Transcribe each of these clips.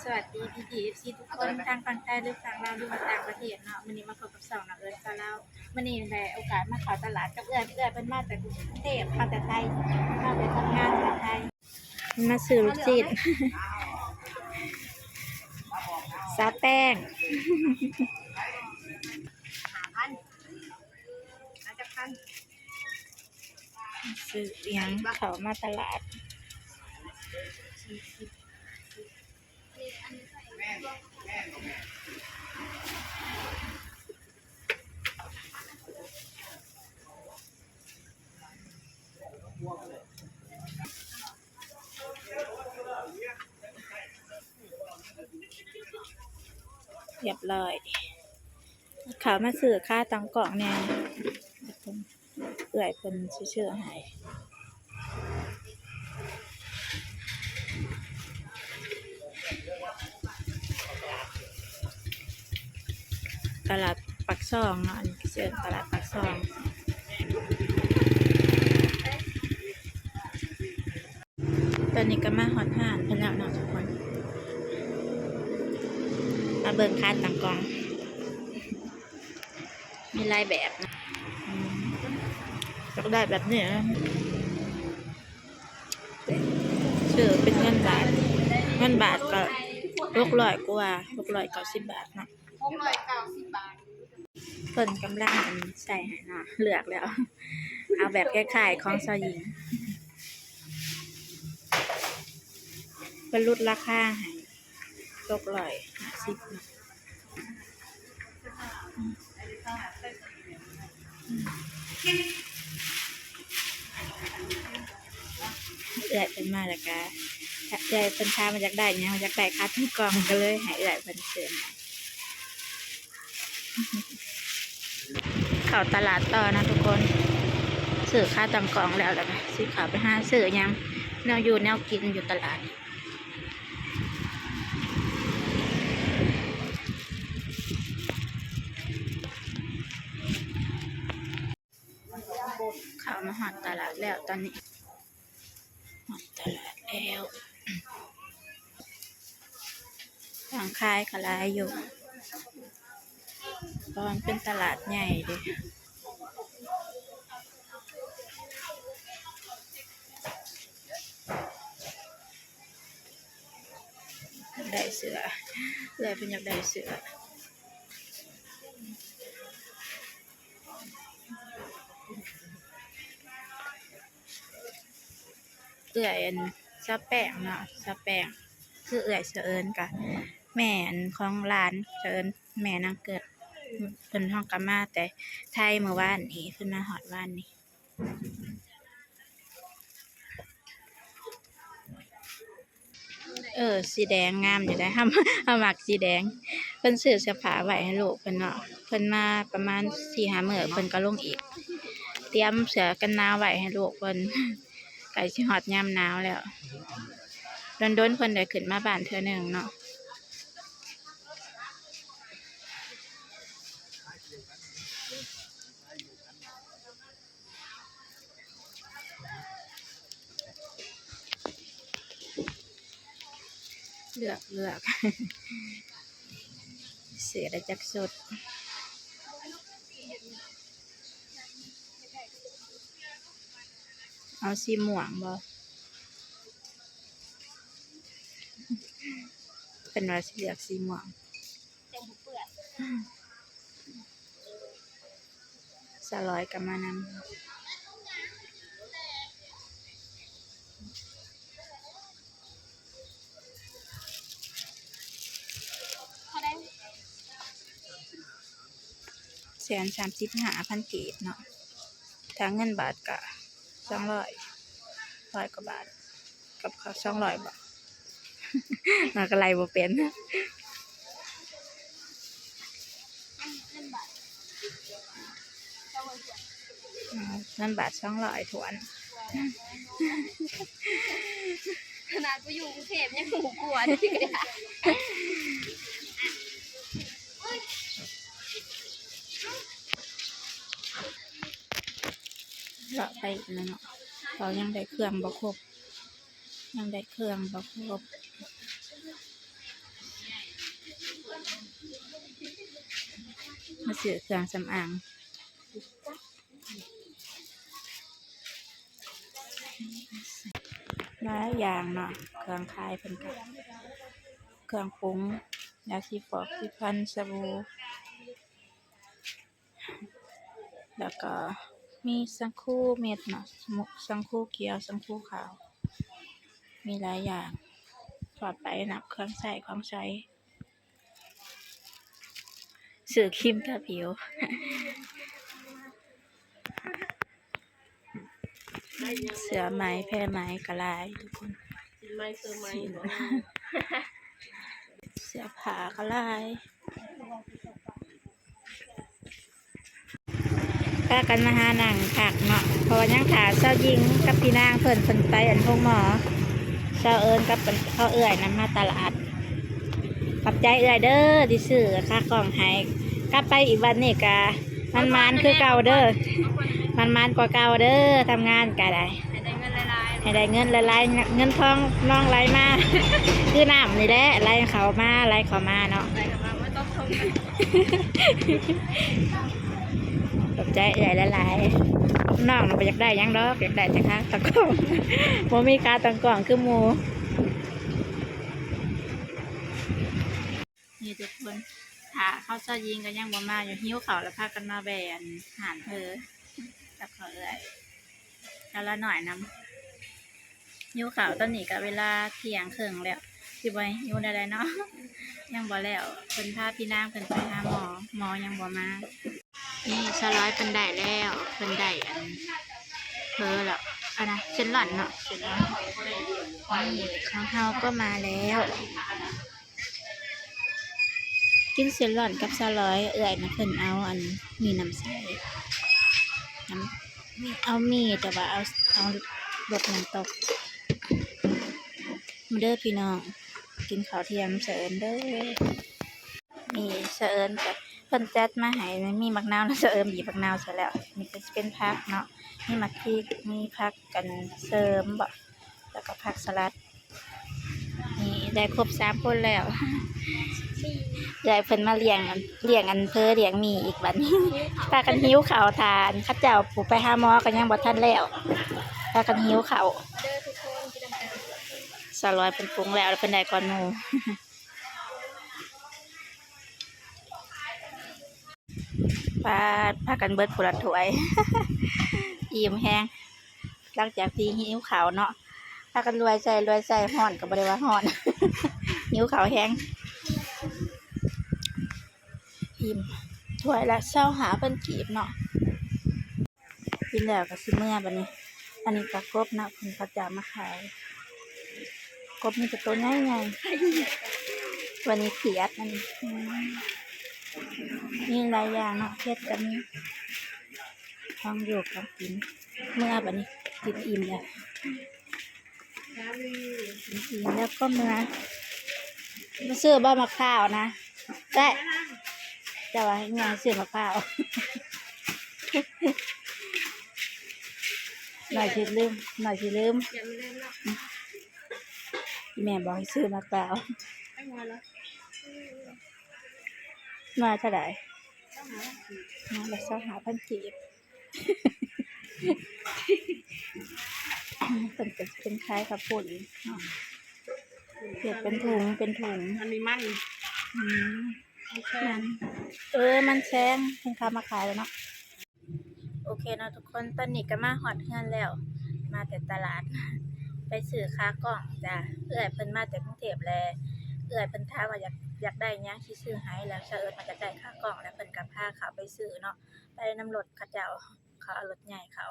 ສະຫວັດດີພີ່ໆ ເອັຟຊີ ທຸກຄົນ ທັງຝັ່ງໄທ ຫຼື ຝັ່ງລາວ ຫຼືວ່າຕ່າງປະເທດເນາະ. ມື້ນີ້ມາພົບກັບຊ່ອງນ້ອງເອີນສາລາວ. ມື້ນີ້ໄດ້ໂອກາດມາເຂົ້າຕະຫຼາດກັບເອື້ອຍ, ເອື້ອຍເພິ່ນມາແຕ່ກຸງເທບ ມາແຕ່ໄທ ມາໄປທຳງານທີ່ໄທ. ມາຊື້ລູກຊີ້ນ ສາວແປ້ງ ຊື້ອີ່ຫຍັງ ເຂົ້າມາຕະຫຼາດ. ຮຽບຮ້ອຍ ເຂົ້າມາຊື້ຄາຕັ້ງກ້ອງແດ່. ເອື້ອຍເພິ່ນຊິຊື້ໃຫ້ ຕະຫຼາດປາກຊ່ອງເນາະ, ອັນນີ້ເອີ້ນຕະຫຼາດປາກຊ່ອງ. ຕອນນີ້ກໍມາຮອດຮ້ານເພິ່ນແລ້ວເນາະທຸກຄົນ, ມາເບິ່ງຄາຕັ້ງກ້ອງ. ມີຫຼາຍແບບນະ. ອືມ ຢາກໄດ້ແບບນີ້ນະ. ຊື້ເປັນເງິນບາດ, ເງິນບາດກໍຫົກຮ້ອຍກວ່າ, ຫົກຮ້ອຍເກົ້າສິບບາດເນາະ. ຫົກຮ້ອຍເກົ້າສິບບາດ. ເພິ່ນກຳລັງ ອັນ ໃສ່ໃຫ້ເນາະ, ເລືອກແລ້ວ ເອົາແບບຄ້າຍໆຂອງຊາວຍິງ. ເພິ່ນຫຼຸດລາຄາໃຫ້ ຫົກຮ້ອຍຫ້າສິບເນາະ. ເອື້ອຍເພິ່ນມາແລ້ວກະ ເອື້ອຍເພິ່ນຖາມວ່າຢາກໄດ້ຫຍັງ, ຢາກໄດ້ຄາຕັ້ງກ້ອງ ກໍເລີຍໃຫ້ເອື້ອຍເພິ່ນຊື້ໃຫ້. ເຂົ້າຕະຫຼາດຕໍ່ນະທຸກຄົນ, ຊື້ຄາຕັ້ງກ້ອງແລ້ວ ແລ້ວກະຊິເຂົ້າໄປຫາຊື້ຫຍັງ ແນວຢູ່ແນວກິນຢູ່ຕະຫຼາດ. ເຂົ້າມາຮອດຕະຫຼາດແລ້ວຕອນນີ້, ຮອດຕະຫຼາດແລ້ວ. ຂອງຂາຍກໍຫຼາຍຢູ່ ເພາະມັນເປັນຕະຫຼາດໃຫຍ່ເດ້. ໄດ້ເສື້ອ, ເອື້ອຍເພິ່ນຢາກໄດ້ເສື້ອ. ເອື້ອຍ ອັນ ສາວແປ້ງເນາະ, ສາວແປ້ງ ຄືເອື້ອຍສະເອີນ ກະແມ່ ອັນ ຂອງຫຼານສະເອີນ, ແມ່ນາງເກີດ. ເພິ່ນ ເຮົາກະມາແຕ່ໄທມື້ວານນີ້, ເພິ່ນມາຮອດວານນີ້. ເອີ ສີແດງງາມຢູ່ໃດ໋, ເຮົາ ເຮົາມັກສີແດງ. ເພິ່ນຊື້ເສື້ອຜ້າໄວ້ໃຫ້ລູກເພິ່ນເນາະ, ເພິ່ນມາປະມານສີ່ຫ້າມື້ ເພິ່ນກໍລົງອີກ. ຕຽມເສື້ອກັນໜາວໄວ້ໃຫ້ລູກເພິ່ນ, ໃກ້ຊິຮອດຍາມໜາວແລ້ວ. ດົນໆ ເພິ່ນໄດ້ຂຶ້ນມາບ້ານເທື່ອໜຶ່ງເນາະ. ເລືອກ ເລືອກ ເສື້ອໄດ້ຈັກຊຸດ? ເອົາສີມ່ວງບໍ່? ເພິ່ນວ່າຊິເລືອກສີມ່ວງ. ສາວລອຍກໍມານຳ. ແສນສາມສິບຫ້າພັນກີບເນາະ, ຖ້າເງິນບາດກະສອງຮ້ອຍ ຮ້ອຍກວ່າບາດ. ກັບເຂົາສອງຮ້ອຍບໍ? ເຮົາກໍໄລ່ບໍ່ເປັນ. ເງິນບາດສອງຮ້ອຍຖ້ວນ. ຂະໜາດໄປຢູ່ກຸງເທບຍັງຮູ້ກວ່າ. ເລາະໄປອີກແລ້ວເນາະ, ເຮົາຍັງໄດ້ເຄື່ອງບໍ່ຄົບ. ຍັງໄດ້ເຄື່ອງບໍ່ຄົບ. ມາຊື້ເຄື່ອງສຳອາງ ຫຼາຍຢ່າງເນາະ ເຄື່ອງຂາຍເພິ່ນກະ ເຄື່ອງປຸງ ຢາສີຟອກ ສີຟັນ ສະບູ ແລ້ວກໍມີແຊມພູເມັດເນາະ ແຊມພູຂຽວ ແຊມພູຂາວ ມີຫຼາຍຢ່າງ ທອດໄປນຳເຄື່ອງໃຊ້ຂອງໃຊ້ ຊື້ຄຣີມທາຜິວ ເສື້ອໄໝ ແພໄໝກໍຫຼາຍທຸກຄົນ ເສື້ອຜ້າກໍຫຼາຍ ພາກັນມາຫານັ່ງພັກເນາະ ເພາະວ່າຍັງຖ້າສາວຍິງກັບພີ່ນາງເພິ່ນ ເພິ່ນໄປອັນໂຮງໝໍ ສາວເອີນກັບເຂົາເອື້ອຍນຳມາຕະຫຼາດ ຂອບໃຈເອື້ອຍເດີທີ່ຊື້ຂາກ້ອງໃຫ້ ກັບໄປອີກວັດນີ້ກະໝານໆຄືເກົ່າເດີ ໝານໆກວ່າເກົ່າເດີ ທຳງານກະໄດ້ ໃຫ້ໄດ້ເງິນຫຼາຍໆ ເງິນທອງນອງໄຫຼມາ ຄືນ້ຳນີ້ແຫຼະ ໄຫຼເຂົ້າມາ ໄຫຼເຂົ້າມາເນາະ ຂອບໃຈເອື້ອຍຫຼາຍໆ ນ້ອງນະບໍ່ຢາກໄດ້ຫຍັງດອກ ຢາກໄດ້ແຕ່ຂາຕັ້ງກ້ອງ ບໍ່ມີຂາຕັ້ງກ້ອງຄືໝູ່ ນີ້ທຸກຄົນ ຖ້າເຂົາສາວຍິງກໍຍັງບໍ່ມາຢູ່ ຫິວເຂົ້າແລ້ວພາກັນມາແວ່ອັນຮ້ານເພີກັບເຂົາເອື້ອຍ ແລ້ວລານ້ອຍນຳ ຫິວເຂົ້າ ຕອນນີ້ກໍເວລາທ່ຽງເຄິ່ງແລ້ວ ຊິບໍ່ຫິວແນວໃດເນາະ ຍັງບໍ່ແລ້ວ ເພິ່ນພາພີ່ນາງເພິ່ນໄປຫາໝໍ ໝໍຍັງບໍ່ມາ ນີ້ສາວລອຍເພິ່ນໄດ້ແລ້ວ ເພິ່ນໄດ້ອັນເພີແລ້ວ ອັນນະ ເສັ້ນຫຼ້ອນເນາະ ເສັ້ນຫຼ້ອນ ນີ້ຂອງເຮົາກໍມາແລ້ວ ກິນເສັ້ນຫຼ້ອນກັບສາວລອຍ ເອື້ອຍນະເພິ່ນເອົາອັນໝີ່ນ້ຳໃສ ນ້ຳ ເອົາໝີ່ ແຕ່ວ່າເອົາ ເອົາລົດນ້ຳຕົກ ມາເດີພີ່ນ້ອງ ກິນເຂົ້າທ່ຽງນຳສາວເອີນເດີ ນີ້ສາວເອີນກໍເພິ່ນຈັດມາໃຫ້ ມີໝາກນາວນະ ສາວເອີນບີບໝາກນາວໃສ່ແລ້ວ ນີ້ກໍຊິເປັນຜັກເນາະ ມີໝາກພິກ ມີຜັກກັນເສີມບໍ ແລ້ວກໍຜັກສະຫຼັດ ນີ້ໄດ້ຄົບສາມຄົນແລ້ວ ເອື້ອຍເພິ່ນມາລ້ຽງ ລ້ຽງອັນເພີ ລ້ຽງໝີ່ອີກບັດນີ້ ພາກັນຫິວເຂົ້າ ຖ້າອັນເຂົາເຈົ້າຜູ້ໄປຫາໝໍກໍຍັງບໍ່ທັນແລ້ວ ພາກັນຫິວເຂົ້າ ສາວລອຍເພິ່ນປຸງແລ້ວ ແລ້ວເພິ່ນໄດ້ກ່ອນໝູ່ ປາດ ພາກັນເບິດຜູ້ລະຖ້ວຍ ອີ່ມແຮງ ຫຼັງຈາກທີ່ຫິວເຂົ້າເນາະ ພາກັນລວຍໃສ່ ລວຍໃສ່ ຮ້ອນກໍບໍ່ໄດ້ວ່າຮ້ອນ ຫິວເຂົ້າແຮງ ອີ່ມ ຖ້ວຍລະຊາວຫ້າພັນກີບເນາະ ກິນແລ້ວກໍຊິເມືອບັດນີ້ ອັນນີ້ກໍກົບເນາະ ເພິ່ນເຂົາເຈົ້າມາຂາຍ ກົບມີແຕ່ໂຕໃຫຍ່ໆ ຕົວນີ້ຂຽດ ອັນນີ້ ອືມ ມີຫຼາຍຢ່າງເນາະ ເຫັດກໍມີ ຂອງຢູ່ຂອງກິນ ເມືອບັດນີ້ ກິນອີ່ມແລ້ວ ອີ່ມແລ້ວກໍເມືອ ມາຊື້ບໍ່ໝາກພ້າວນະ ແຕະ ເຈົ້າວ່າໃຫ້ເມືອຊື້ໝາກພ້າວ ໜ້ອຍຊິລືມ ໜ້ອຍຊິລືມ ອີ່ແມ່ບອກໃຫ້ຊື້ໝາກພ້າວ ໜ່ວຍເທົ່າໃດ? ໜ່ວຍລະຊາວຫ້າພັນກີບ ເພິ່ນກໍເປັນຂາຍເຂົ້າປຸ້ນເນາະ ເຮັດເປັນຖົງ ເປັນຖົງ ອັນນີ້ມັນ ອືມ ມັນແຊງ ມັນ ເອີ ມັນແຊງ ເພິ່ນເອົາມາຂາຍແລ້ວເນາະ. ໂອເຄເນາະທຸກຄົນ ຕອນນີ້ກໍມາຮອດເຮືອນແລ້ວ ມາແຕ່ຕະຫຼາດ ໄປຊື້ຂາກ້ອງຈ້າ ເອື້ອຍເພິ່ນມາແຕ່ກຸງເທບແຫຼະ ເອື້ອຍເພິ່ນຖາມວ່າຢາກ ຢາກໄດ້ຫຍັງ ຊິຊື້ໃຫ້ ແລ້ວສາວເອີນເພິ່ນກໍໄດ້ຂາກ້ອງ ແລ້ວເພິ່ນກໍພາເຂົ້າໄປຊື້ເນາະ ໄປນຳລົດເຂົາເຈົ້າ ເຂົາເອົາລົດໃຫຍ່ເຂົ້າ.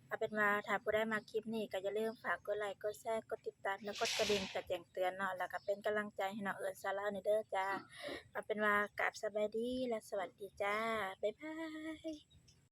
ເອົາເປັນວ່າຖ້າຜູ້ໃດມັກຄລິບນີ້ກໍຢ່າລືມຝາກກົດໄລ ກົດແຊ ກົດຕິດຕາມ ແລະ ກົດກະດິ່ງເພື່ອແຈ້ງເຕືອນເນາະ ແລ້ວກໍເປັນກຳລັງໃຈໃຫ້ນ້ອງເອີນສາວລາວແດ່ເດີຈ້າ. ເອົາເປັນວ່າກາບສະບາຍດີ ແລະ ສະຫວັດດີຈ້າ ບາຍບາຍ.